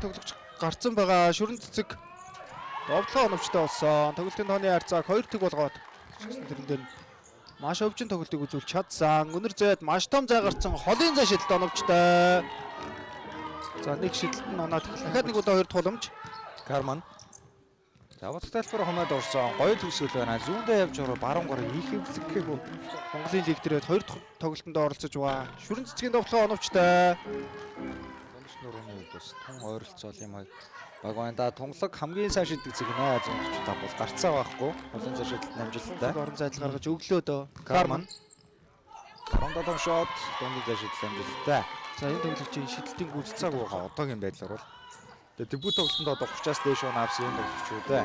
Нэг тоглогч гарцсан байгаа. Шүрэн цэцэг довтлогоо оновчтой болсон. Тоглолтын тооны харьцааг 2-1 болгоод тэрэн дээр маш өвчин тоглолтыг үзүүлж чадсан. Өнөр зайд маш том зай гарцсан. Холын зай шидэлт оновчтой. За нэг шидэлт нь оноод дахиад нэг удаа хоёр тулгамж. Карман. За бат талбар хомоод орсон. Гоё төгсгөл байна. Зүүндээ явж ороо баруун гараа их эвлэг гэхүү. Монголын лиг дээр хоёр дахь тоглолтонд оролцож байгаа. Шүрэн цэцгийн довтлогоо оновчтой. Дундч нурууны хувьд бас тун ойролцоол юм баг байна да. Тунгалаг хамгийн сайн шиддэг зэг нэ 145 бол гарцаа байхгүй. Холын зай шидэлт амжилттай. Орон зайдал гаргаж өглөө дөө. Карман. 17 шот дундын зай шидэлт амжилттай. За энэ тоглогчийн шидэлтийн гүйцэтгэх Цааг байгаа одоогийн байдлаар бол. Тэгээ дебют тоглолтод одоо 30-аас дээш он авсан юм тоглогч үү дээ.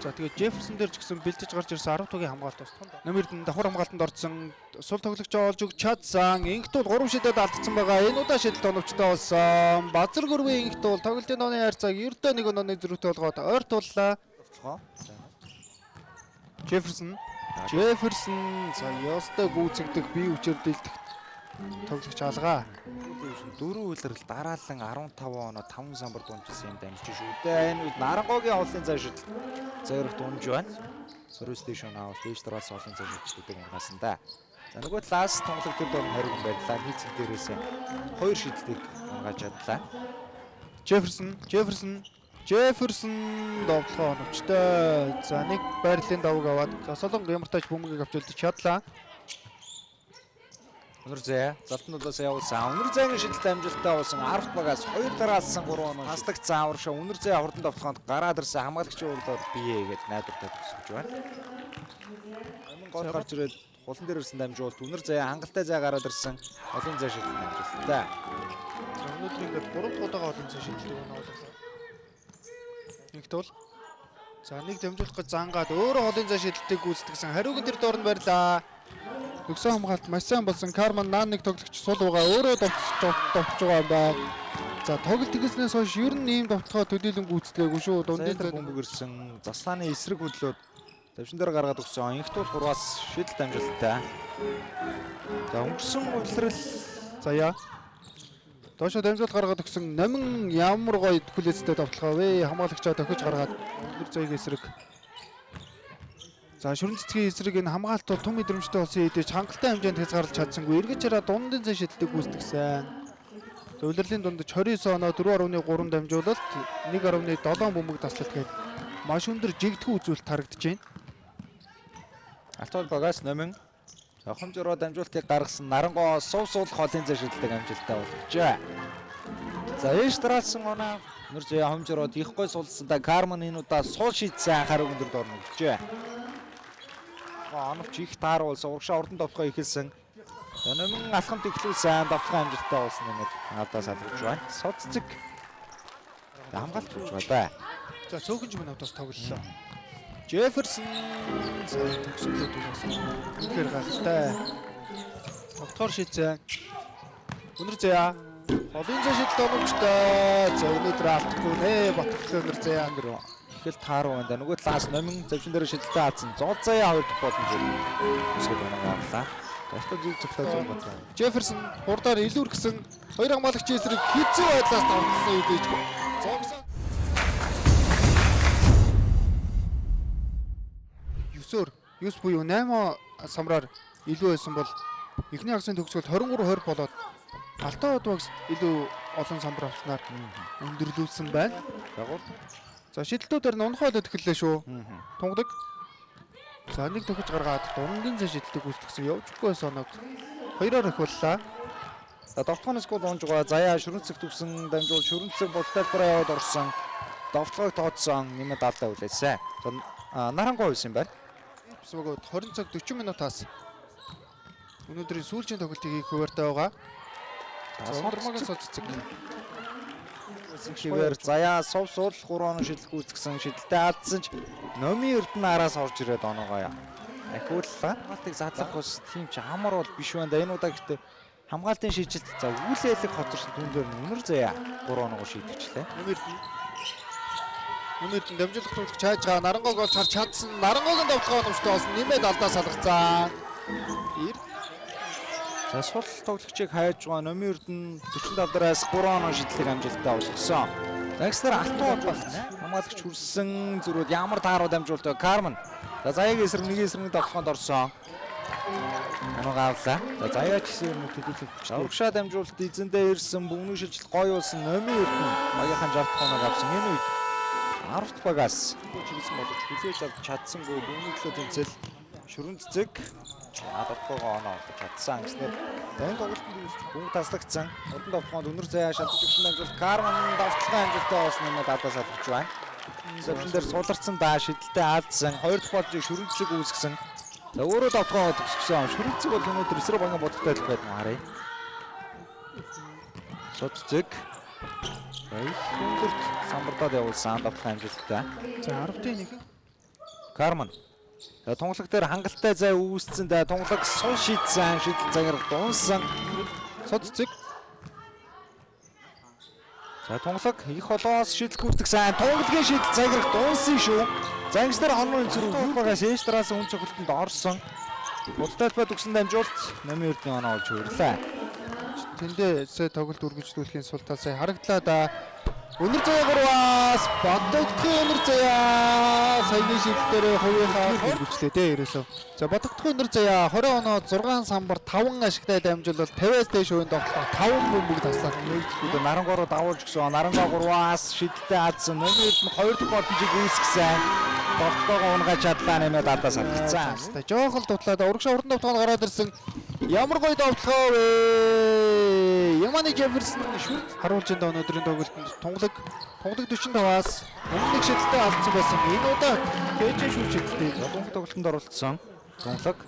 За тэгээ Джефферсон дээр ч гэсэн бэлтэж гарч ирсэн 10 тугийн хамгаалт бас тунд. Номер давхар хамгаалтанд орсон сул тоглогчоо олж өгч чадсан. Инхтул 3 шидэд алдсан байгаа. Энэ удаа шидэлт оновчтой болсон. Базар гүрвийн Инхтул тоглолтын тооны харьцааг 91 онооны зөрүүтэй болгоод ойр туллаа. Тоглохоо. Джефферсон. Джефферсон за ёстой гүйцэгдэх бие хүчээр дэлдэх тоглогч алгаа. Дөрөв үйлрэл дараалан 15 оноо 5 самбар дунджсан юм дамжиж шүү дээ. Энэ үед Нарангогийн холын зай шидэлт зоригт унж байна. Сөрөс дээш оноо авал дээш дараас холын зай шидэлтүүдийг унгаасан да. За нөгөө талаас тунгалаг төр дор хориг байрлаа. Нэг зэг дээрээс хоёр шидэлтийг унгааж чадлаа. Джефферсон, Джефферсон, Джефферсон довтлогоо оновчтой. За нэг байрлалын давг аваад за Солонго ямар тач бөмбөгийг авч үлдэж чадлаа. Өнөр зэ залтан дулаас явуулсан. Өнөр зайны шидэлт амжилттай болсон. 10 багаас 2 дараалсан 3 оноо. Таслаг заавар шаа Өнөр зэ хурдан довтлогоонд гараад ирсэн хамгаалагчийн урдаар бие гээд найдвартай төгсөж байна. Амин гол гарч ирээд хулан дээр ирсэн дамжуулалт Өнөр зэ хангалттай зай гараад ирсэн. Олон зай шидэлт амжилттай. За өнөөдөр ингээд 3 дахь удаага олон зай шидэлтийг оноо болголоо. Нэгт бол за нэг дамжуулах гэж зангаад өөрөө холын зай шидэлтийг гүйцэтгсэн. Хариугийн тэр доор нь барьлаа. Төгсөн хамгаалт маш сайн болсон. Карман наан нэг тоглогч сул байгаа. Өөрөө довтож байгаа юм байна. За тоглолт гэснээс хойш ер нь ийм довтлогоо төдийлөн гүйцэтгээгүй шүү. Дундын Дундын бөмбөг ирсэн. Заслааны эсрэг хөдлөөд тавшин дээр гаргаад өгсөн. Инхтул 3-аас шидэлт амжилттай. За өнгөрсөн улирал Заяа. Доошо дамжуулалт гаргаад өгсөн Номин ямар гоё хүлээцтэй довтлогоо вэ? Хамгаалагчаа тохиж гаргаад өндөр заяаг эсрэг. За шүрэн цэцгийн эсрэг энэ хамгаалт бол түн мэдрэмжтэй болсон хэдий ч хангалттай хэмжээнд хязгаарлаж чадсангүй. Эргэж хараа дундын зай шидэлтийг гүйцэтгсэн. За улирлын дунд 29 оноо 4.3 дамжуулалт 1.7 бөмбөг таслалт гээд маш өндөр жигдхүү үзүүлэлт харагдаж байна. Алтуул багаас Номин хомжороо дамжуултыг гаргасан Нарангоо сув суулх холын зай шидэлтийг амжилттай болгожээ. За ээш дараалсан оноо Өнөр зөө хомжороод их гой сулсан да Карман энэ удаа сул шийдсэн анхаарал өндөр дорно өгчээ. Оновч их тааруулсан урагшаа урдан довтлогоо эхэлсэн. Номин алхамд эхлүүлсэн довтлогоо амжилттай болсон нэмээд алдаа салгаж байна. Сод цэцэг хамгаалт хийж байгаа да. За цөөхөн минутаас тоглолоо. Джефферсон сайн төгсгөлөд болсон. Үнэхээр гайхалтай. Тогтоор шийдсэн. Өнөр заяа. Холын зай шидэлт оновчтой. За өнөөдөр алдахгүй нэ. Батглаа өнөр заяа. Их л тааруу байна да. Нөгөө талаас Номин завшин дээр шидэлтээ хаацсан. Зол заяа хоёр дахь боломжийг өсгөл оноо авлаа. Гаштай зүг цогтой зүг гоцоо. Джефферсон хурдаар илүүргсэн хоёр хамгаалагчийн эсрэг хэцүү байдлаас давтсан хэдий ч зогсон. 9-оор 9 буюу 8 самраар илүү байсан бол эхний хагасын төгсгөл 23-20 болоод Алтан хот багс илүү олон самбар авснаар өндөрлүүлсэн байна. Дагуул. За шидэлтүүдээр нь унах ойлоод эхэллээ шүү. Тунгадаг. За нэг тохиж гаргаад дундын зай шидэлтийг гүйцэтгсэн явжгүй байсан оног хоёроор охиуллаа. За довтгооноос гол унж байгаа. Заяа шүрэнцэг төгсөн дамжуул шүрэнцэг болталбараа яваад орсон. Довтлогыг тооцсон нэмээд алдаа үлээсэн. За Нарангоо байсан юм байна. Бөгөөд 20 цаг 40 минутаас өнөөдрийн сүүлчийн тоглолтыг хийх хуваартай байгаа. За Ундурмагийн цоц цэцэг. Хэвээр заяа сув суул 3 оноо шидэл гүйцэтгсэн шидэлтэд алдсан ч Номын Эрдэнэ араас орж ирээд оноогоо ахиуллаа. Хамгаалтыг задлах бас тийм ч амар бол биш байна да. Энэ удаа гэхдээ хамгаалтын шийдэлт за үүлээлэг хоцорсон түн дээр нь Өнөр заяа 3 оноогоо шийдэгчлээ. Өнөөдөр дамжуулах тоглогч хайж байгаа Нарангоог олж харж чадсан. Нарангоогийн довтлогоо оновчтой болсон. Нэмээд алдаа салгацсан. За сул тоглогчийг хайж байгаа Номын Эрдэнэ 45 дараас 3 оноо шийдлийг амжилттай болгосон. Загснаар алтан од багт хамгаалагч хүрсэн зөрүүд ямар тааруу дамжуулт вэ? Кармен. За Заяагийн эсрэг нэг эсрэг тоглохонд орсон. Оноо авлаа. За Заяа ч гэсэн юм төлөвлөх хүчтэй. Урагшаа дамжуулалт эзэндээ ирсэн бөмбөг шилжилт гоё болсон Номын Эрдэнэ багийнхаа 60 дахь оног авсан. Энэ үед 10 дахь багаас чиглэсэн боловч хүлээж авч чадсангүй бөмбөг төлөө тэмцэл шүрэн цэцэг тодтогоо оноо олгож чадсан гэснээр энэ тоглолтод бөмбөг таслагдсан. Урдан тоглоход өнөр заяа шалгаж өгсөн дамжуулалт Кармен давталгын амжилттай болсон юм дадаас алгаж байна. Зөвшөн дээр суларсан да шидэлтэй алдсан. Хоёр дахь болжийг шүрэн цэцэг үүсгэсэн. За өөрөө давталгаа төгсгсөн. Шүрэн цэцэг бол өнөөдөр эсрэг багийн бодолтой л байдаг харъя. Суд цэцэг. Өндөрт самбардаад явуулсан давталгаа амжилттай. За 10-ын 1. Кармен. За тунгалаг дээр хангалттай зай үүссэн да тунгалаг сул шидсэн шидэл цагаар дунсан. Суд цэцэг. За тунгалаг их холоос шидэл гүйцэтгсэн. Тунгалагийн шидэл цагаарх дунсан шүү. За ингэснээр хонрын зүрх багаас ээж дараас үн цохилтонд орсон. Будалтай төгсөн дамжуулт Номын Эрдэнэ оноо олж хурлаа. Тэндээ сая тоглолт үргэлжлүүлэхийн сул тал сая харагдлаа да. Өнөр заяа гурваас бодогдохын өнөр заяа саяны шидэл дээр хувийнхаа үргэлжлээ дээ ерөөсөө. За бодогдохын өнөр заяа 20 оноо 6 самбар 5 ашигтай дамжуулалт 50-аас дээш хувийн тоглолт 5 бөмбөг таслаа. Нэгдүгээр Нарангороо давуулж гисэн. Нарангаа гурваас шидэлтэй алдсан. Номын Эрдэнэ хоёр дахь боломжийг үүсгэсэн. Довтлогоо унгааж чадлаа нэмээд алдаас алгацсан. Жохон л дутлаа да. Урагшаа урдан довтлогоо гараад ирсэн. Ямар гоё довтлогоо вэ? Яманы Джефферсон шүрд харуулж энэ өнөөдрийн тоглолтод тунгалаг 45-аас өмнө нэг шидэлтэй алдсан байсан. Энэ удаа КЖ шүр шидэлтэй. Тунгалаг тоглолтод оролцсон. Тунгалаг.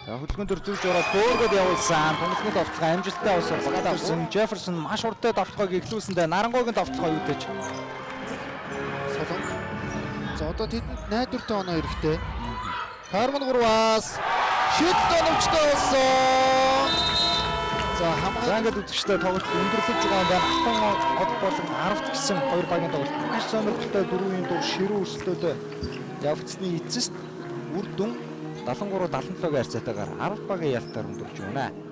За хөдөлгөөн төр зүүж ороод хөөргөд явуулсан. Тунгалагын довтлогоо амжилттай авсан. Багадаа авсан. Джефферсон маш хурдтай довтлогоог эхлүүлсэндээ Нарангогийн довтлогоо юутэйч. Солонг. За одоо тэдэнд найдвартай оноо эрэхтэй. Карман 3-аас шидэлт оновчтой болсон. За хамгаалал За ингээд үзэгчдээ тоглолт өндөрлөж байгаа юм байна. Алтан од болон 10-т гэсэн хоёр багийн тоглолт маш сонирхолтой дөрвийн дур ширүү өрсөлдөөд явагдсны эцэст үр дүн 73-77-гийн харьцаатайгаар 10 багийн ялтаар өндөрж байна.